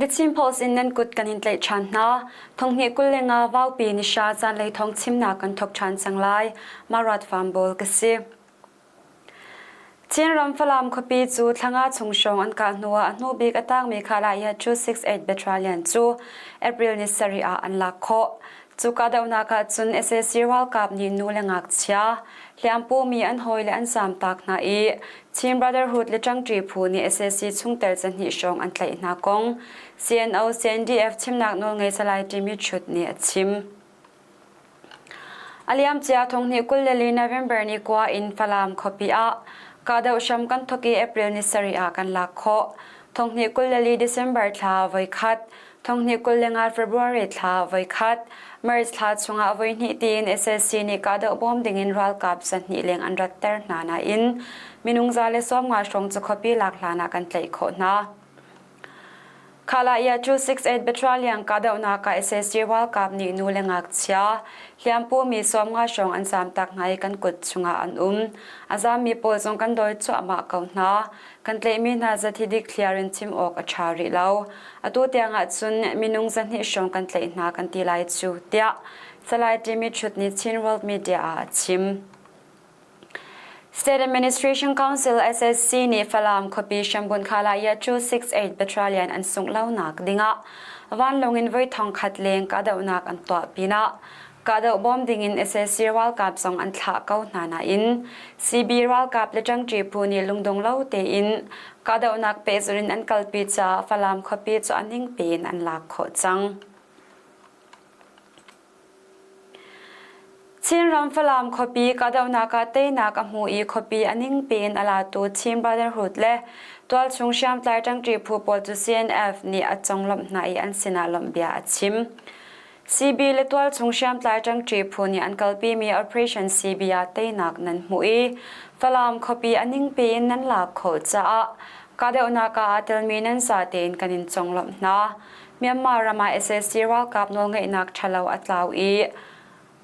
The Chin Post in nan kut kan in tlaih ṭhan hna. Thonghnih 25 Vaupi ni hra zanlei thawng chimnak kan thawk ṭhan cang lai. Marat Farm ka si. Chinram Falam khuapi cu thla nga chung hrawng an kah hnuah a hnu bik a tangmi Khalaya 268 Battalion cu April ni sarih ah an lak khawh. Cu kahdohnak ah cun sac ralkap nih nu le ngakchia, hliampumi an hawile an zaamtak hna i Chin Brotherhood le ṭangṭi phu nih sac chungtel cahnih hrawng an tlaih hna kong CNO CNDF chimnak nawlngei Salai Timi Chut nih a chim. A liamcia thonghnih 24 November ni kua in Falam khuapi ah kahdoh hram kan thawk i April ni sarih ah kan lak khawh. Thonghnih 24 December thla voikhat, thonghnih 25 February thla voikhat, March thla chungah voihnih tiin SAC nih kahdoh bawm dingin ralkap zahnih leng an ratter hna nain minung 150 hrawng cu khuapi lak hlan ah kan tlaih khawh hna. Khalaya 268 Battalion kahdohnak ah sac ralkap nih nu le ngakchia hliampumi 50 hrawng an zaamtak hna i kan kut chungah an um. A zaammi pawl zong kan dawi cuahmah ko hna. Kan tlaihmi hna zat hi dikthliar in chim awk a ṭha rih lo. Atu tiang ah cun minung zahnih hrawng kan tlaih hna kan ti lai cu, tiah Salai Timi Chut nih Chin World Media ah a chim. State Administration Council SSC nih Falam khuapi Hrambun Khalaya 268 Battalion an sungh lonak dingah vanlawng in voi thongkhat leng kahdohnak an tuah pinah kahdoh bawm dingin sac ralkap zong an thlah ko hna nain CB ralkap le ṭangṭi phu nih lungdong lo tein kahdohnak pehzulh in an kalpi caah Falam khuapi cu a ning piin an lak khawh cang. Chinram Falam khuapi kahdohnak ah teinak a hmu i khuapi a ning piin a latu Chin Brotherhood le tualchung hriamtlai ṭangṭi phu pawl cu CNF nih a conglawmh hna i an sinah lawmhbia a chim. CB le tualchung hriamtlai ṭangṭi phu nih an kalpimi Operation CB ah teinak nan hmuh i Falam khuapi a ning piin nan lak khawh caah kahdohnak ah aa telmi nan zatein kan in conglawmh hna. Myanmar ram ah sac ralkap nawlngeihnak ṭhalo a tlau i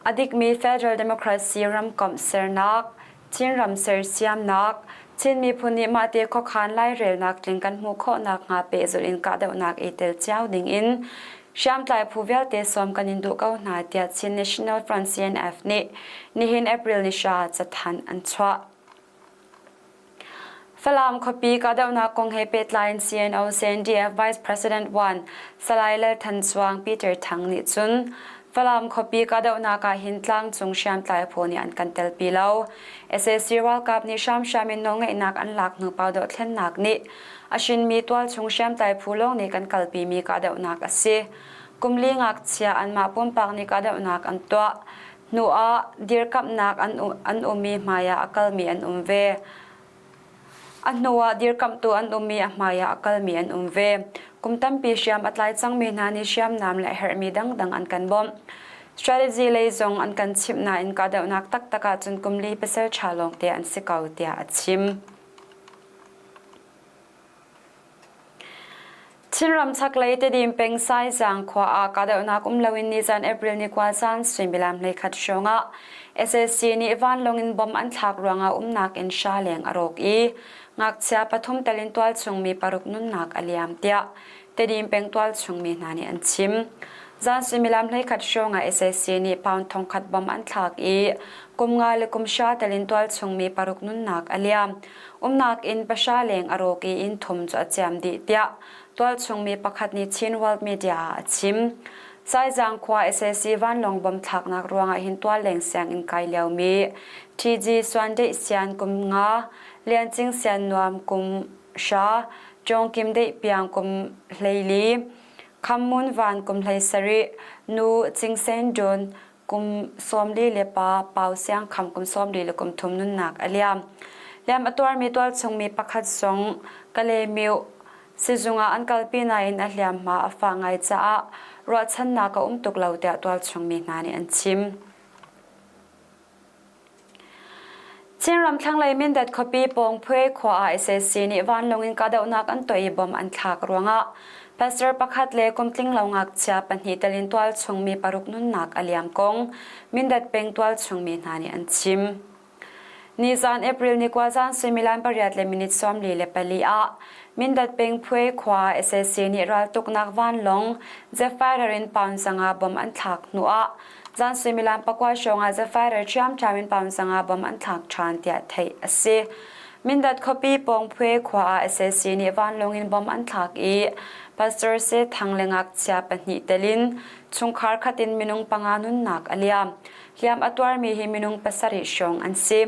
a dikmi federal democracy ramkomh sernak, Chinram sersiamnak, Chin miphun nih mahte khuakhan lairelnak tling kan hmuh khawh nakhnga pehzulh in kahdohnak i tel cio ding in hriamtlai phu vialte sawm kan in duh ko hna tiah Chin National Front CNF nih nihin April ni hra cathanh an chuah. Falam khuapi kahdohnak kong he pehtlai in CNO CNDF Vice President 1 Salai Lal Than Cuang Peter Thang nih cun Falam khuapi kahdohnak ah hin tlangcung hriamtlai phu nih an kan telpi lo. Sac ralkap nih hramhram in nawlngeihnak an lak hnu pau dohthlennak nih a hrinmi tualchung hriamtlai phu lawng nih kan kalpimi kahdohnak a si. Kum li ngakchia anmah pumpak nih kahdohnak an tuah. Hnu ah dirkamhnak an um i hmaiah a kalmi an um ve. A hnu ah dirkamhtu an um i a hmaiah a kalmi an um ve. Kum tampi hriam a tlai cangmi hna nih hriamnam le a herhmi dangdang an kan bawmh. Strategy lei zong an kan chimh nain kahdohnak taktak ahcun kum li pasal ṭha lawngte an si ko tiah a chim. Chinram chaklei Tedim peng Saizang khua ah kahdohnak um loin nizan April ni kua zan suimilam 11 hrawng ah sac nih vanlawng in bomb an thlak ruangah umnak inn hra leng a rawk i ngakchia pathum tel in tualchung mi paruk nunnak a liam tiah Tedim peng tualchung mi hna nih an chim. Zan suimilam 11 hrawng ah sac nih pound thongkhat bomb an thlak i kum nga le kum hra tel in tualchung mi paruk nunnak a liam. Umnak inn pahra leng a rawk i inn thum cu a ciam dih tiah tualchung mi pakhat nih Chin World Media ah a chim. Saizang khua sac vanlawng bom thlaknak ruangah hin tualleng sianginn kai liomi TG Suan Deih Sian kum nga, Lian Cing Sian Nuam kum hra, Cawng Kim Deih Piang kum 14, Kham Mun Van kum 17, Nu Cing Sen Dun kum 44 Pau Siang Kham kum 43 nunnak a liam. Liam a tuarmi tualchungmi pakhat zong Kalaymyo sizung ah an kalpi nain a hliamhma a fah ngai caah ruahchannak a um tuk lo tiah tualchungmi hna nih an chim. Chinram thlanglei Mindat khuapi Pawngphui khua ah sac nih vanlawng in kahdohnak an tuah i bomb an thlak ruangah pastor pakhat le kumtling lo ngakchia pahnih tel in tualchung mi paruk nunnak a liam kong Mindat peng tualchung mi hna nih an chim. Nizan April ni kua zan suimilam pariat le minute 44 ah Mindat peng Phuai khua sac nih raltuknak vanlawng Zephyr in pound 500 bom an thlak hnu ah zan suimilam pakua hrawng ah Zephyr ṭhiamṭhiam in pound 500 bom an thlak ṭhan tiah theih a si. Mindat khuapi pawng Phuai khua ah sac nih vanlawng in bom an thlak i Pastor Se Thang le ngakchia pahnih tel in chungkhar khat in minung panga nunnak a liam. Hliam a tuarmi hi minung pasarih hrawng an si.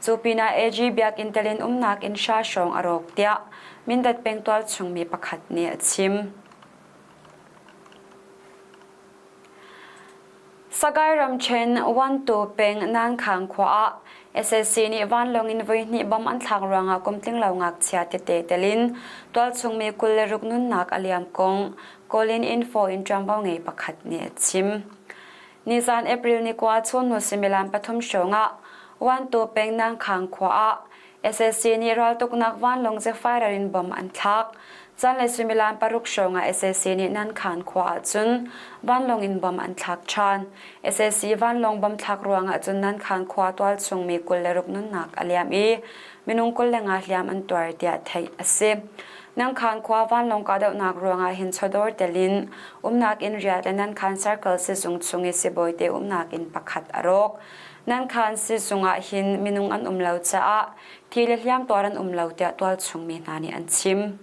Cu pinah AG biakinn telin umnak inn hra hrawng a rawk tiah Mindat pengtual chungmi pakhat nih a chim. Sagaing ramṭhen Wantu peng Nankhang khua ah sac nih vanlawng in voihnih bom an thlak ruangah kum tlinglo ngakchia tete telin tualchung mi 26 nunnak a liam kong Kawlin Info in ṭuanvo ngei pakhat nih a chim. Nizan April ni kua chunhnu suimilam pathum hrawng ah Wantu peng Nangkhang khua ah sac nih raltuknak vanlawng Zephyr in bom an thlak. Zanlei suimilam paruk hrawng ah sac nih Nankhan khua ah cun vanlawng in bom an thlak ṭhan. Sac vanlawng bom thlak ruangah cun Nankhan khua tualchung mi 26 nunnak a liam i minung 25 hliam an tuar tiah theih a si. Nangkhan khua vanlawng kahdohnak ruangah hin chawdawr tel in umnak inn riat le Nankhan Circle sizung chung i sibawi te umnak inn pakhat a rawk. Nankhan sizung ah hin minung an um lo caah thi le hliam tuar an um lo tiah tualchung mi hna nih an chim.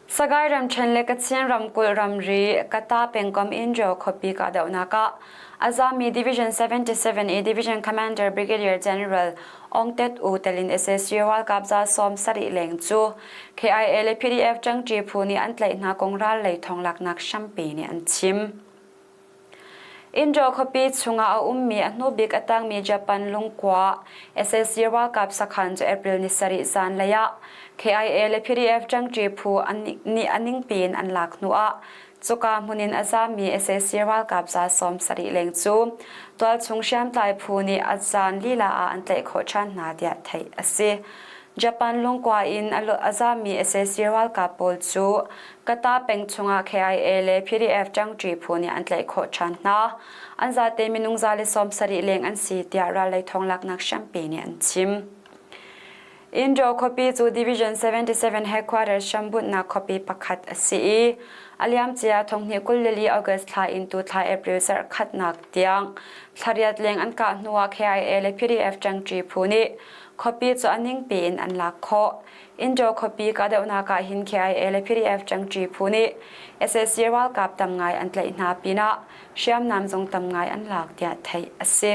Sagaing ramṭhen le Kachin ramkulh ramri Kata pengkomh Injo khuapi kahdohnak ah a zaami Division 77 i Division Commander Brigadier General Aung Tet U tel in sac ralkap za 70 leng cu KIA le PDF ṭangṭi phu nih an tlaih hna kong ral lei thonglaknak hrampi nih an chim. Indaw khuapi chungah a ummi a hnubik a tangmi Japan lungkua sac ralkap sakhan cu April ni sarih zanlei ah KIA le PDF ṭangṭi phu nih a ningpi in an lak hnuah cuka hmun in a zaammi sac ralkap za 70 leng cu tualchung hriamtlai phu nih a zan lila ah an tlaih khawh ṭhan hna tiah theih a si. Japan lungkua in a zaammi sac ralkap pawl cu Kata peng chungah KIA le PDF ṭangṭi phu nih an tlaih khawh ṭhan hna. An zate minung za le 70 leng an si tiah rallei thawnglaknak hrampi nih an chim. Indo khuapi cu Division 77 headquarters hrambunhnak khuapi pakhat a si i a liamcia thonghnih 24 August thla in tu thla April zarh khatnak tiang thlariat leng an kah hnuah KIA le PDF ṭangṭi phu nih khuapi cu a ningpi in an lak khawh. Indaw khuapi kahdohnak ah hin KIA le PDF ṭangṭi phu nih sac ralkap tam ngai an tlaih hna pinah hriamnam zong tam ngai an lak tiah theih a si.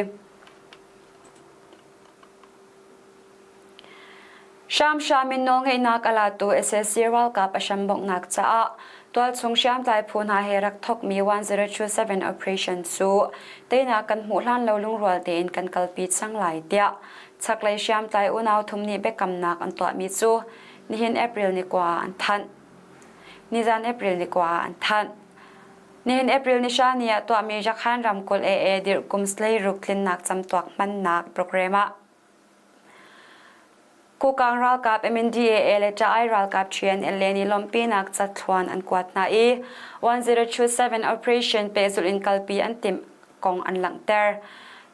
Hramhram in nawlngeihnak a latu sac ralkap a hrambonghnak caah tualchung hriamtlai phu hna he rak thawkmi 1027 operation cu teinak kan hmuh hlan lo lungrual tein kan kalpi cang lai tiah Chaklei hriamtlai unau thum nih biakamnak an tuahmi cu nihin April ni kua ah an thanh. Nizan April ni kua ah an thanh. Nihin April ni hra ni ah tuahmi Rakhan ramkulh AA dirhkum ruk tlinnak camtuak hmannak program ah Kukang ralkap MNDAA le Ṭa-ai ralkap TNLA nih lawmhpinak cathluan an kuat hna i 1027 operation pehzulh in kalpi an timh kong an langhter.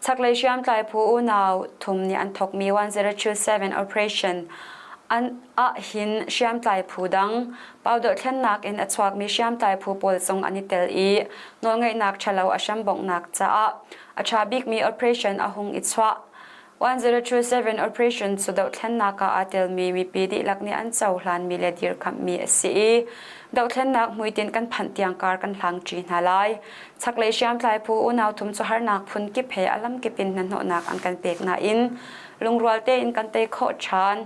Chaklei hriamtlai phu unau thum nih an thawkmi 1027 operation an ah hin hriamtlai phu dang pau dohthlennak in a chuakmi hriamtlai phu pawl zong an i tel i nawlngeihnak ṭhalo a hrambonghnak caah a ṭha bikmi operation a hung i chuah. 1027 operation cu dohthlennak ah aa telmi mipi dihlak nih an cohlanmi le dirkamhmi a si i dohthlennak hmuitinh kan phanh tiang kar kan hlangṭi hna lai. Chaklei hriamtlai phu unau thum cu harnak phun kip he a lamkip in hnahnawhnak an kan pek nain lungrual tein kan tei khawh ṭhan.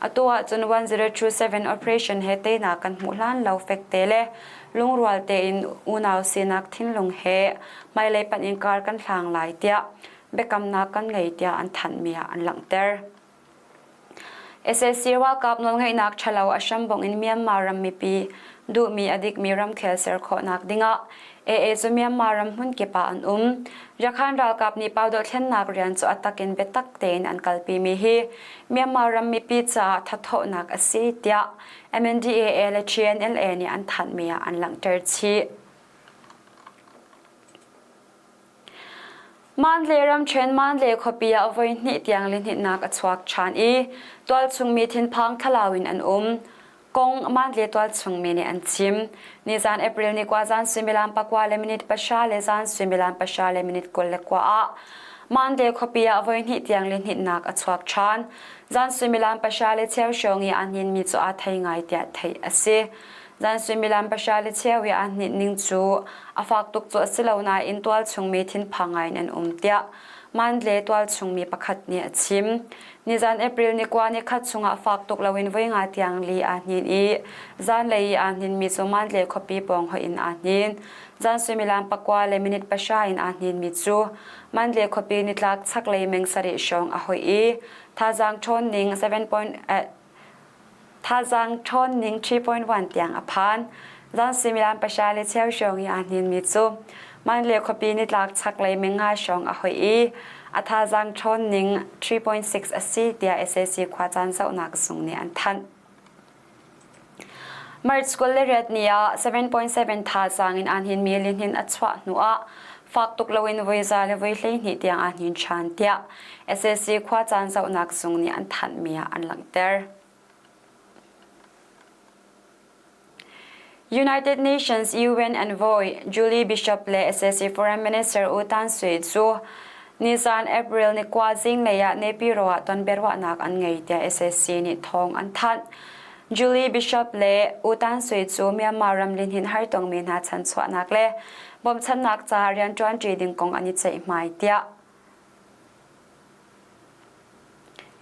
Atu ahcun 1027 operation he teinak kan hmuh hlan lo fekte le lungrual tein unau sinak thinlung he hmailei panh in kar kan hlang lai tiah biakamnak kan ngei tiah an thanhmi ah an langhter. Sac ralkap nawlngeihnak ṭhalo a hrambongh in Myanmar ram mipi duhmi a dikmi ramkhel ser khawhnak dingah AA cu Myanmar ram hmunkip ah an um. Rakhan ralkap nih pau dohthlennak rian cu a takin biatak tein an kalpimi hi Myanmar ram mipi caah thathawhnak a si tiah MNDAA le TNLA nih an thanhmi ah an langhter chih. Mandalay ramṭhen Mandalay khuapi ah voihnih tiang lihninhnak a chuak ṭhan i tualchung mi thinphang thlalau in an um. Kong Mandalay tualchung mi nih an chim. Nizan April ni kua zan suimilam pakua le minute pahra le zan suimilam pahra le minute 29 ah Mandalay khuapi ah voihnih tiang lihninhnak a chuak ṭhan. Zan suimilam pahra le cheu hrawng i aa hninmi cu aa thei ngai tiah theih a si. Zan suimilam pahra le cheu i aa hninh ning cu a fak tuk cu a si lo nain tualchung mi thinphang ngai in an um tiah Mandalay tualchung mi pakhat nih a chim. Nizan April ni kua ni khat chungah fak tuk loin voi nga tiang li aa hnin i zanlei i aa hninmi cu Mandalay khuapi pawng hoih in aa hnin. Zan suimilam pakua le minute pahra in aa hninmi cu Mandalay khuapi nitlak chaklei meng sarih hrawng a hoih i thazaang ṭhawn ning 7. Thazaang ṭhawn ning 3.1 tiang a phan. Zan suimilam pahra le cheu hrawng i aa hninmi cu Mandalay khuapi nitlak chaklei menga hrawng a hoih i a thazaang ṭhawn ning 3.6 a si tiah sac khuacaan zohnak zung nih an thanh. March 28 ni ah 7.7 thazaang in aa hninmi lihnin a chuah hnuah fak tuk loin voi za le voi 12 tiang aa hnin ṭhan tiah sac khuacaan zohnak zung nih an thanhmi ah an langhter. United Nations UN envoy Julie Bishop le sac Foreign Minister U Tan Sui cu nizan April ni kua zinglei ah Naypyidaw ah tonbiaruahnak an ngei tiah sac nih thawng an thanh. Julie Bishop le U Tan Sui cu Myanmar ram lihnin hartongmi hna chanchuahnak le bawmchannak ca rianṭuanṭi ding kong an i ceihmai tiah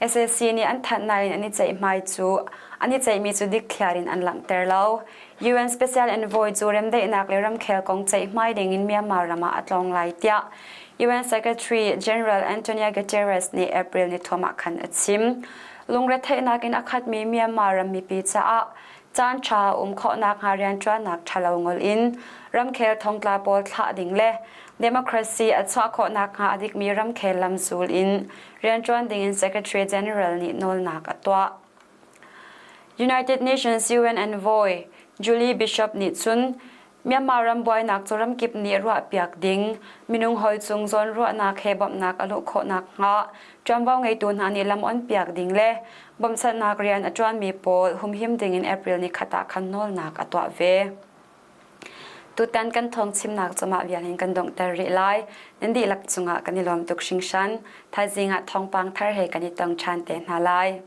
Sac nih an thanh nain an i ceihmai cu an i ceihmi cu dikthliar in an langhter lo. UN Special Envoy cu remdaihnak le ramkhel kong ceihmai dingin Myanmar ram ah a tlawng lai tiah UN Secretary General Antonio Guterres nih April ni thum ah khan a chim. Lungretheihnak in a khatmi Myanmar ram mipi caah caan ṭha um khawhnak hnga rianṭuannak ṭhalo ngol in ramkhel thongtla pawl thlah ding le democracy a chuah khawh nakhnga a dikmi ramkhel lamzul in rianṭuan dingin Secretary General nih nawlnak a tuah. United Nations UN envoy Julie Bishop nih cun Myanmar ram buainak cu ramkip nih ruahpiak ding, minung hawi cung zawnruahnak he bawmhnak a luh khawh nakhnga ṭuanvo ngeitu hna nih lam onpiak ding le bawmhchanhnak rian a ṭuanmi pawl humhim dingin April ni khat ah khan nawlnak a tuah ve. Tutan kan thawng chimnak cu mah vial hin kan donghter rih lai. Nan dihlak cungah kan i lawm tuk hringhran. Thaizing ah thawngpang thar he kan i tong ṭhan te hna lai.